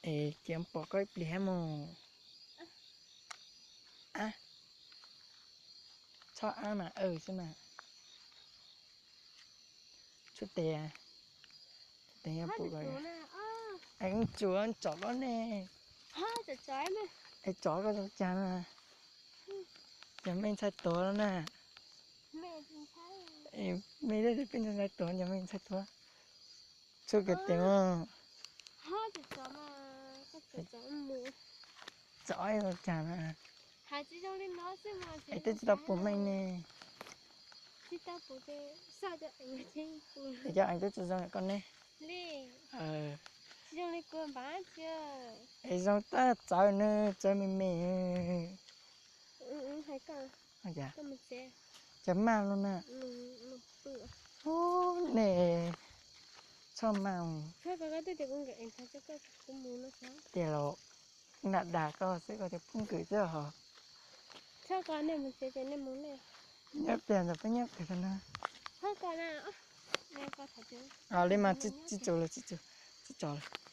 Ces pom koj ib pliag mus. Ab, txhob ab mas, xwb mas. Tshuav tes, tes yog pum ko. Es tsuav tsom koj ne. Es tsom koj zoo cas na. Cov me ntxhais tuav no na. Me, peb ntxhais tuav, cov me ntxhais tuav. Tshuav koj tes mas. Tsom zoo cas na. Es twb tsis tau pum meej ne. Es cov ees twb tsis zoo koj ne. Es zoo tab txawv nws txawv me me. Cov maj los na. Ub, nej txhob maj. Tiag los, nram dag koj xwb koj tias phooj ywg xwb hos. Nyob tiag ntawm peb nyob pem no. Li mas tsis tso lawm, tsis tso lawm.